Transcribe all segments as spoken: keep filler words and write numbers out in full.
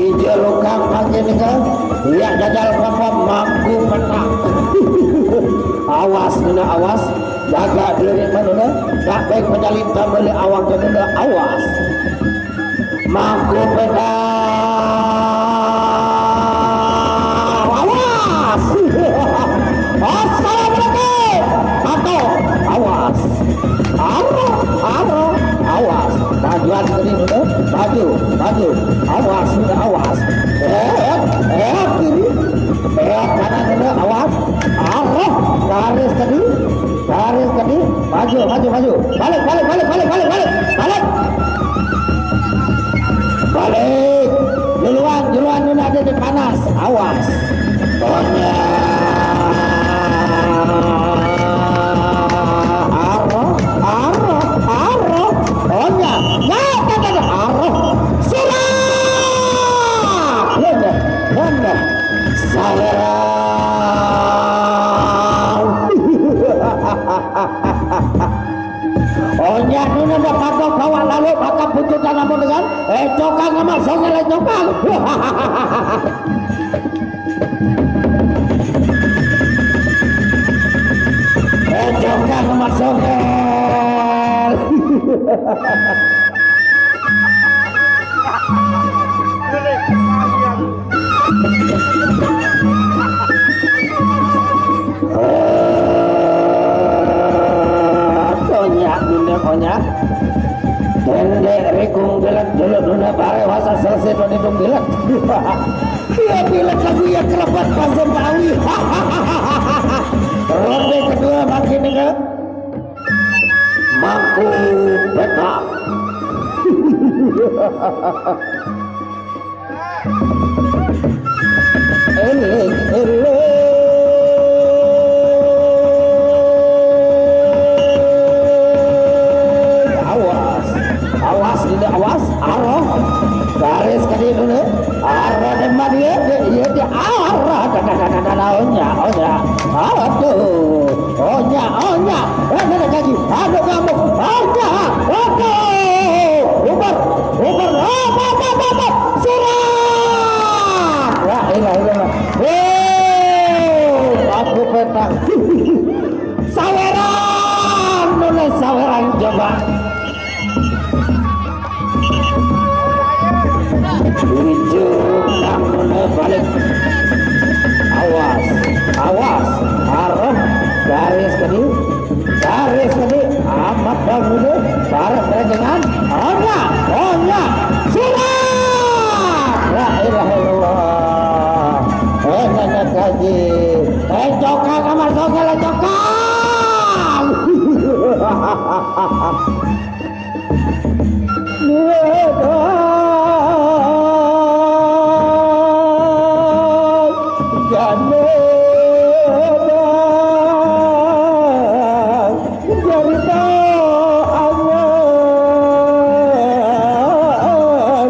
Jerukang makin ke, lihat jajal kapal mangku petak. Awas nuna, awas. Jaga diri nuna. Tak baik pejalin tambali awak nuna. Awas. Mangku petak. Awas. Assalamualaikum. Atau awas. Arah, arah, awas. Majuan tadi nuna. Maju, maju. Awas, nuna, awas. Eh, eh, kiri. Eh, kanan nuna, awas. Arah, garis tadi. Garis tadi. Maju, maju, maju. Balik, balik, balik, balik, balik, balik. Balik. Balik. Duluan, duluan nuna ada di panas. Awas. Onya. Aro, aro, aro. Onya. Nyata ada aro. Sirah. Mana? Mana? Salerang. Onya nuna dapat bawa lalu makan pucutan apa dengan? Eh, cokang sama songel, eh, cokang. Eh, cokang sama songel. Konyak, nuna konyak. Dendek rikung bilet dulu nuna bare wasa selesai tuh hitung bilet. Dia bilet lagu ya kerabat pasir tawi. Ronde kedua makin ingat. Mangku petak. Eling, eling. Awas, awas, tidak awas. Arah. Garis ke dia dulu. Arah depan dia, dia, dia, dia. Arah. Kada, kada, kada, kada. Onya, onya. Aduh. Onya, onya. Eh, nana kaji. Aduh, kamu. Onya. Aduh. Uber, uber. Apa, apa, apa, apa. Sirah. La ilaha illallah. Oh, aku petak. Saweran, nuna saweran coba. Hijau, nang nuna balik. Awas, awas. Arah, garis tadi. Garis tadi amat bangun deh, bareng berejengan. Onya, onya, surat. La ilaha illallah. Eh, nenek haji. Eh, cokang sama songel, cokang. Jane jarita angen. Uh,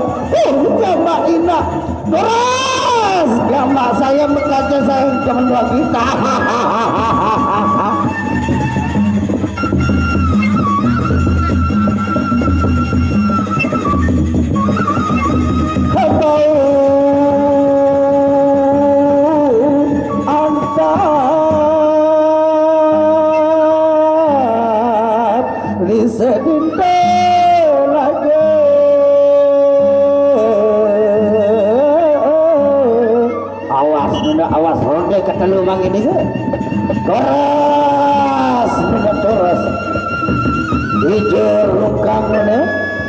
jambak indah. Terus jambak saya mekaca saya teman dua kita. Hatau antar di sedinto lagi. Awas, nunda, awas, ronde ketelu mang ini ke. Terus, nunda, terus. Hijau rukang, nunda.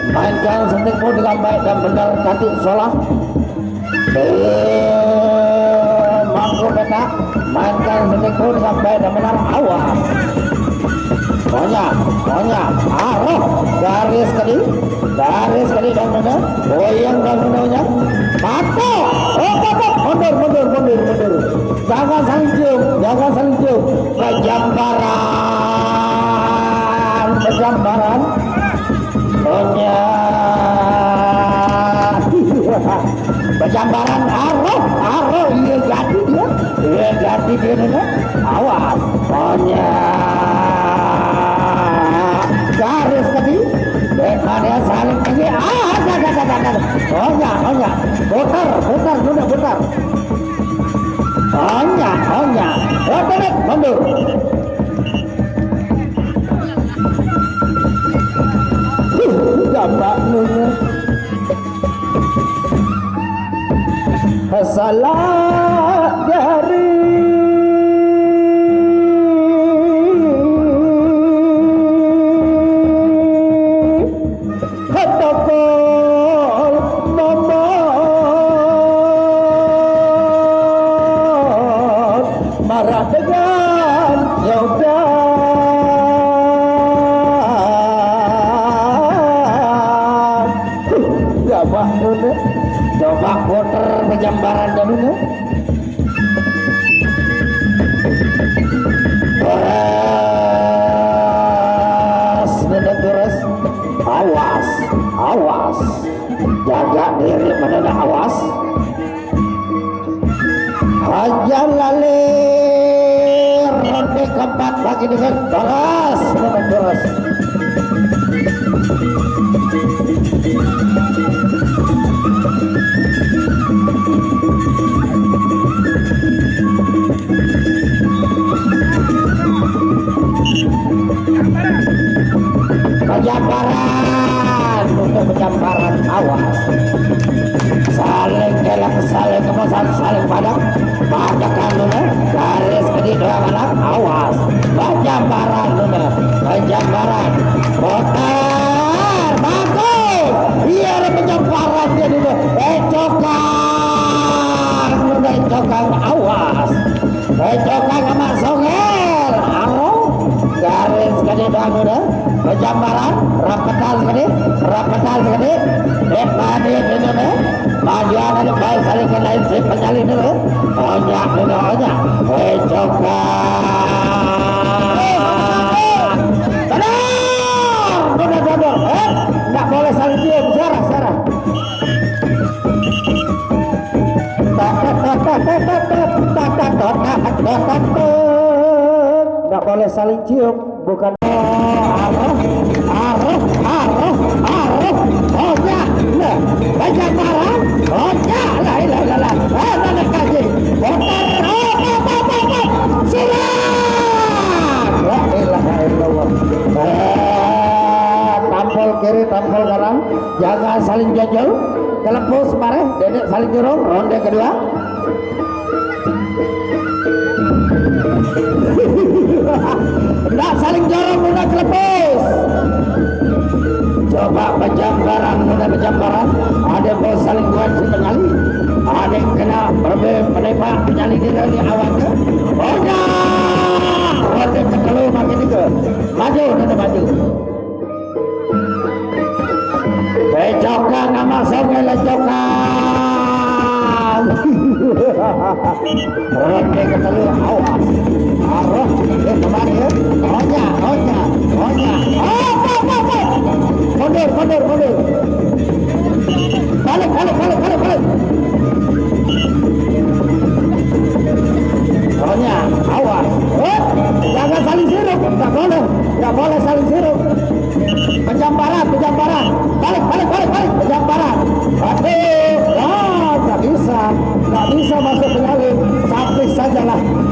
Mainkan sendikmu dengan baik dan benar, nanti salah. Eh, mangku petak, mainkan sendikmu dengan baik dan benar, awas. Onya, onya, aroh, garis tadi, garis tadi dan benar, goyang dan benarnya. Mata, oh, oh, oh, mundur, mundur, mundur, mundur. Jangan saling cium, jangan saling cium. Pejambaran, pejambaran. Onya. Pejambaran, aroh, aroh, iya jadi dia. Iya jadi dia nih, kan? Awas. Onya. Garis tadi. Dek mana saling tinggi. Ah, ada, ada, ada. Onya, onya. Putar, putar, nuna putar. Onya, onya. Otonet, mundur. Huh, gapak nuna. Salah jari. Hatokol momot marah dengan yoga. Huh, gabah nuna. Coba puter pejambaran dan nuna. Terus, nuna terus. Awas, awas. Jaga diri, mana ada awas. Aja lalir, ronde keempat lagi dengan balas, dengan terus. Pejamparan, untuk pejamparan, awas. Saling kelak, saling kemesan, saling padang. Bajakan nuna, garis kedi dua malam, awas. Pejamparan nuna, pejamparan. Putar, bagus. Iya, ada pejamparan dia nuna. Eh, cokang, nuna cokang, awas. Eh, cokang sama songel. Aro, garis kedi dua nuna. Pejambaran, rapetan sekali, rapetan sekali. Eh, maju dulu, eh. Maju ada di bawah saling kenai si penyalin dulu. Onyak dulu, onyak. Eh, coba. Tenang. Duduk, duduk. Eh, nggak boleh saling cium. Sarah, sarah. Nggak boleh saling cium. Bukan. Aroh, aroh, aroh, aroh. Oh, ya. Nah, banyak barang. Oh, ya. Lah, ilah, ilah, lah. Eh, mana kaji? Putar. Oh, oh, oh, oh, oh. Silang. La ilaha illallah. Eh, tampol kiri, tampol kanan. Jangan saling jojol. Kelepus, mareh. Dedek saling jorong. Ronde kedua. Ndak saling jorong, nuna kelepus. Coba pejambaran, nuna pejambaran. Ada mau saling buat si penyali. Ada kena berbe penembak penyali di dari awal ke. Oh, ya. Ronde ketelu makin itu. Maju, nuna maju. Lecokan, nama song lecokan. Ronde ketelu, awas. Aroh, eh, kemari ya. Onya, onya, onya. Apa, apa, apa? Mundur, mundur, mundur. Balik, balik, balik, balik, balik. Onya, awas. Eh, jangan saling sirup. Nggak boleh. Nggak boleh saling sirup. Pejamparan, pejamparan. Balik, balik, balik, balik. Pejamparan. Aduh, ah, nggak bisa. Nggak bisa masuk ke dalam. Sampai sajalah.